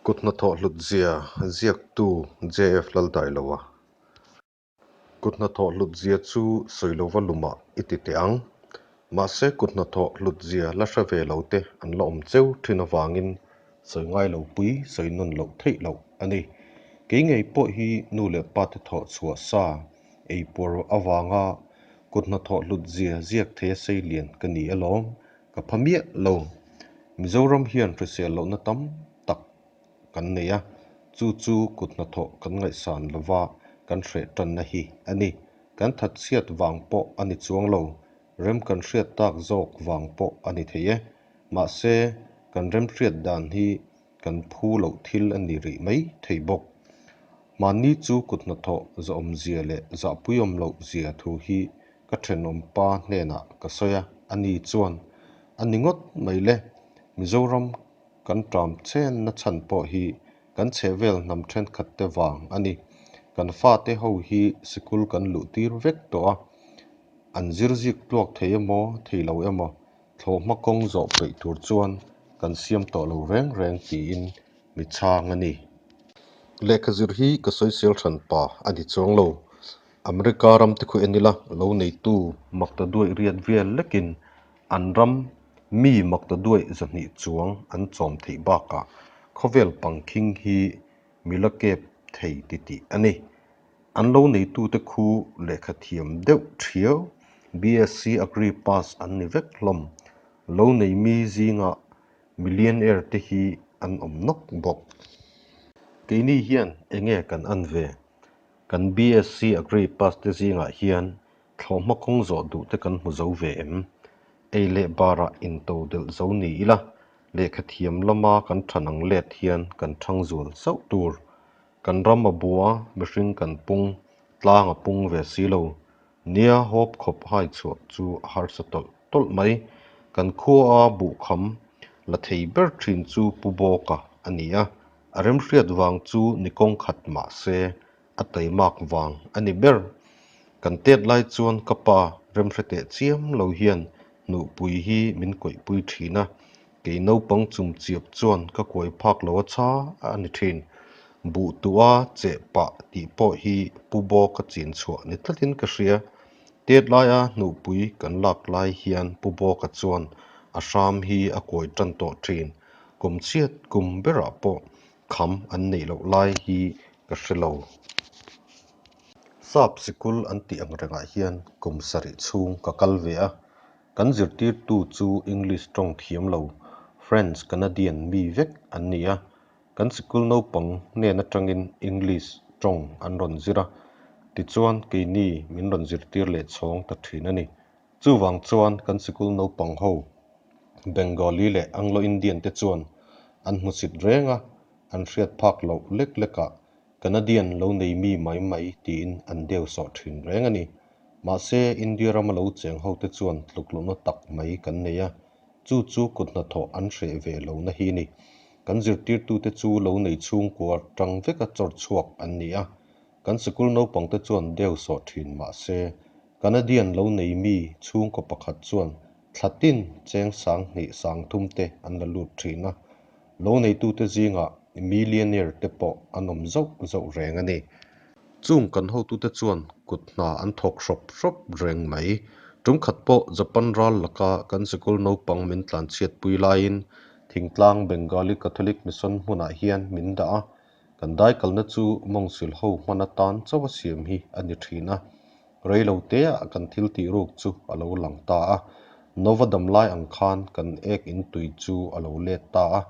Kut hnathawh hlutzia ziaktu JF Laldailoa. Kut hnathawh hlutzia chu sawi lova lumah i ti teh ang. Mahse kut hnathawh hlutzia la hre ve lo te an la awm cheu thin avangin sawi ngai lo pui sawi nawn loh theih loh a ni. Kei ngei pawh hi nu leh pa te thawh chhuah sa ei puar avanga kut hnathawh hlutzia ziak thei a sei lian ka ni alawm. Ka pha miah lo. Mizoram hian hrisel lohna tam tak kan nei a, chu chu kut hnathawh kan ngaihsan lova kan hreh tanna hi a ni. Kan thatchhiat vang pawh a ni chuang lo, rem kan hriat tak zawk vang pawh a ni thei e. Mahse, kan remhriat dan hi kan phu loh thil a ni rih mai thei bawk. Mahni chu kut hnathawh zahawmzia leh zahpuiawm loh zia thu hi ka thenawm pa hnenah ka sawi a, ani chuan, A ni ngawt mai le, Mizoram kan ṭam chenna chhan pawh hi kan chhehvel hnam thenkhat te vang a ni. Kan fate ho hi sikul kan luh tir vek tawh a, an zir zik tluak thei emaw thei lo emaw thlawhhma kawng zawh peih tur chuan kan siam tawh lo reng reng tiin mi chhang a ni. Lehkha zir hi ka sawisel hran pa a ni chuang lo. America ram te khu en ila lo neitu makta duaih riat vel lekin an ram mi makta duaih zahnih chuang an chawm theih bakah khawvel pangkhing hi mi la kep thei titih a ni. An lo neitute khu lehkha thiam deuh thiau BSc Agri pass an ni vek hlawm. Lo nei mi zingah millionaire te hi an awm nawk bawk. Keini hian enge kan an ve? Kan BSc Agri pass te zingah hian thlawhhma kawng zawh duh te kan hmu zo ve em? Ei leh barah into delh zo ni ila, lehkha thiam lama kan than ang let hian kan thang zual sauh tur. Kan ram a bua, mihring kan pung, tlang a pung ve si lo. Nia hawp khawp hai chhuah chu a harsa tawlh tawlh mai. Kan khua a buhkham la thei ber thin chu Pu Bawka a ni a, a remhriat vang chu ni kawng khat mah se a taimak vang a ni ber. Kan tet lai chuan ka pa remhre teh chiam lo hian hnuhpui hi min kawihpui thin a, Kei naupang chum chiap chuan ka kuai phak lo a chha a ni thin. Buh tua cheh pah tih pawh hi Pu Bawka chin chhuah ni tlatin ka hria. Tet laia hnuhpui kan lak lai hian Pu Bawka chuan a hram hi a kuai tan tawh thin. Kum chhiat kum berah pawh kham an neih loh lai hi ka hre lo. Sap sikul an tih ang rengah hian kum sarih chhung ka kal ve a, Kan zirtirtu chu English tawng thiam lo, French Canadian mi vek an ni a. Kan sikul naupang hnen atangin English tawng an rawn zir a, tichuan keini min rawn zirtir leh chhawng ta thin a ni. Chuvang chuan kan sikul naupang ho Bengali leh Anglo-Indian te chuan an hmusit reng a, an hriat phak loh lek lekah Canadian lo nei mi mai mai tiin an deu sawh thin reng a ni. Mahse, India rama lo cheng hote chuan tlukluhna tak mai kan nei a, chu chu kut hnathawh an hreh ve lohna hi ni. Kan zirtirtute chu lo nei chhungkua tang veka chawr chhuak an ni a, kan sikul naupangte chuan deu sawh thin mahse, Canadian lo nei mi chhungkaw pakhat chuan thla tin cheng sang hnih sang thum te an la lut thin a, lo neitute zingah millionaire te pawh an awm zauh zauh reng a ni. Chung kan hotute chuan kut hna an thawk hrawp hrawp reng mai. Tum khat pawh Japan ral laka kan sikul naupang min tlanchhiatpui laiin thingtlang Bengali Catholic Mission hmunah hian min dah a, kan daikalna chu mawngsil ho hman atan chauh a siam hi a ni thin a. Rei lo teah kan thil tih ruk chu a lo lang ta a, Nova dam lai ang khan kan ek in tui chu a lo let ta a,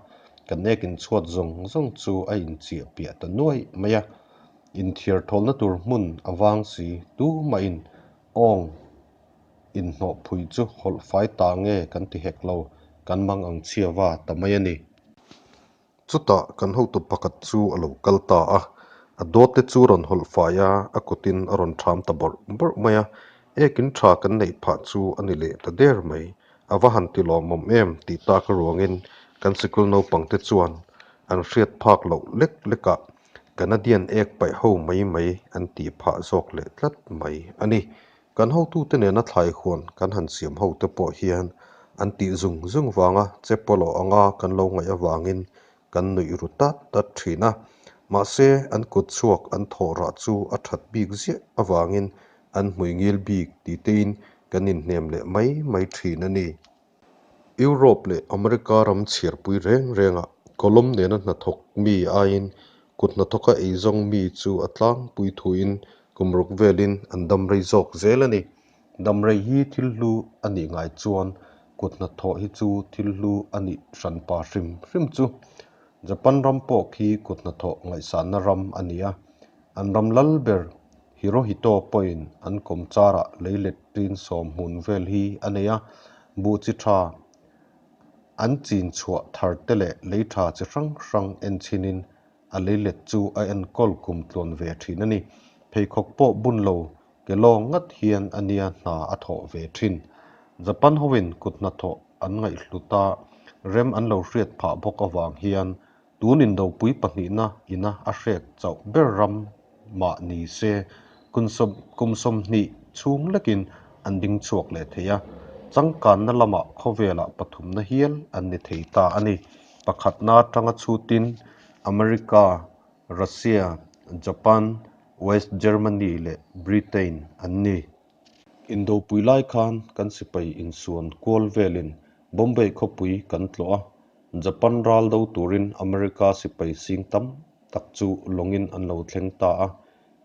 kan ek in chhuat zawng zawng chu a inchiah piah ta nuaih mai a. Inthiar thawlna tur hmun a vang si tumahin awng inhnawh phui chu hawlh fai ta nge kan ti hek lo, kan mang ang chhia va ta mai a ni. Chutah kan hotu pakhat chu a lo kal ta a, a dawt te chu rawn hawlh fai a, a kutin a rawn ṭham ta bawrh bawrh mai a, ekin ṭha kan neih phah chu a ni leh ta der mai. A va han ti lawmawm em tih tak ruangin kan sikul naupangte chuan an hriat phak loh lek lekah Canadian ek paih ho mai mai an tih phah zawk leh tlat mai a ni. Kan hotute nena thlai huan kan han siam hote pawh hian an tih zung zung vanga che pawlawh anga kan lo ngaih avangin kan nuih ru tat tat thin a. Mahse, an kut chhuak an thawh rah chu a that bik ziah avangin an hmui ngil bik ti tein kan inhnem leh mai mai thin a ni. Europe leh America ram chhiarpui reng rengah kawlawm nena hnathawk mi aiin kut hnathawka eizawng mi chu a tlangpui thuin kum ruk velin an dam rei zawk zel a ni. Dam rei hi thil hlu a nih ngai chuan kut hnathawh hi chu thil hlu a nih hran pa hrim hrim chu. Japan ram pawh khi kut hnathawh ngaihsanna ram a ni a, an ram lal ber Hirohito pawhin an kawmcharah leilet ṭin sawmhmun vel hi a nei a, buh chi ṭha an chin chhuah thar te leh lei ṭha chi hrang hrang en chhinin a leilet chu a enkawl kum tluan ve ṭhin a ni. Pheikhawk pawh bun lo ke lawng ngat hian a nia hna a thawh ve ṭhin. Japan hoin kut hnathawh an ngaihhlut a, rem an lo hriat phah bawk avang hian Tun indopui pahnihna ina a hrek chauh ber ram mah ni se, kum 20 chhung lekin an ding chhuak leh thei a, changkanna lamah khawvelah pathumna hial an ni thei ta a ni. Pakhatna atanga chhutin America, Russia, Japan, West Germany leh Britain an ni. Indopui lai khan kan sipai insuan kual velin Bombay khawpui kan tlawh a, Japan ral do turin America sipai sing tam tak chu lawngin an lo thleng ta a.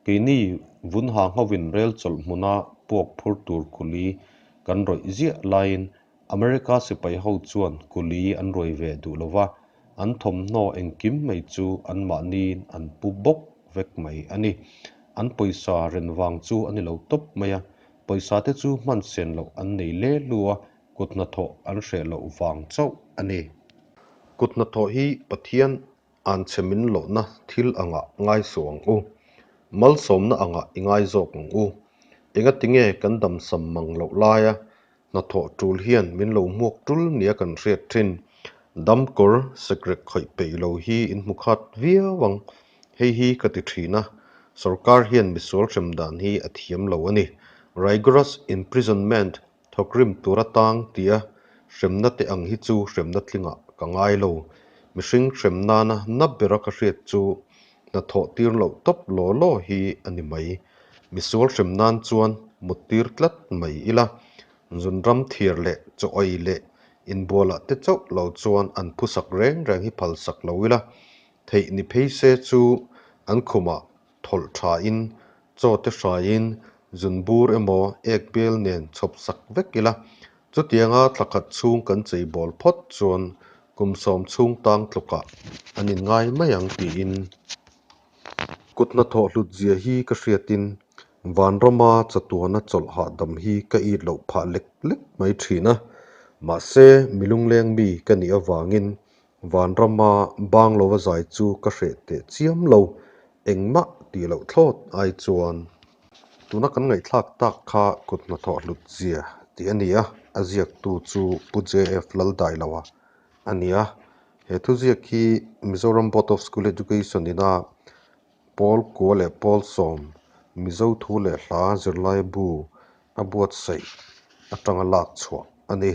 Keini vunha nghovin rel chawlh hmuna puak phur tur kuli kan rawih ziah laiin America sipai ho chuan kuli an ruai ve duh lo va, an thawmhnaw engkim mai chu anmahniin an pu bawk vek mai a ni. An pawisa ren vang chu a ni lo tawp mai a, pawisa te chu hman sen loh an nei le lu a, kut hnathawh an hreh loh vang chauh a ni. Kut hnathawh hi Pathian an chhe min lohna thil angah ngai suh ang u. Malsawmna angah i ngai zawk ang u. Engatinge kan damsam mang loh laia hnathawh tul hian min lo hmuak tul nia kan hriat thin. Damkawr sekrek khawih peih lo hi in hmu khat viau ang. Hei hi ka ti thin a, sorkar hian misual hrem dan hi a thiam lo a ni. Rigorous imprisonment Thawkrim tur atang tia hremna te ang hi chu hremna tlingah ka ngai lo. Mihring hrem nana na bera ka hriat chu hnathawh tir loh tawp law law hi a ni mai. Misual hrem nan chuan mut tir tlat mai ila, zunram thiar leh chaw ei leh inbualah te chauh lo chuan an phusak reng reng hi phalsak lo ila, theih ni phei se chu an khumah thawlh thain, chaw te hraiin, zunbur emaw ek bel nen chhawp sak vek ila, chutianga thla khat chhung kan chei bawl phawt chuan kum sawm chhung tang tlukah an inngai mai ang tiin kut hnathawh hlut zia hi ka hriatin Vanrama chatuana chawlh hahdam hi ka it loh phah lek lek mai thin a, mahse mi lungleng mi ka nih avangin Vanrama bang lova zai chu ka hreh teh chiam lo, engmah tih loh thlawt ai chuan. Tuna kan ngaihthlak tak kha kut hnathawh hlut zia tih a ni a, a ziaktu chu Pu JF Laldailoa a ni a. He thuziak hi Mizoram Board of School Education ina Pawl kua leh pawl sawm Mizo thu leh hla zirlai bu a buatsaih atanga lak chhuah a ni.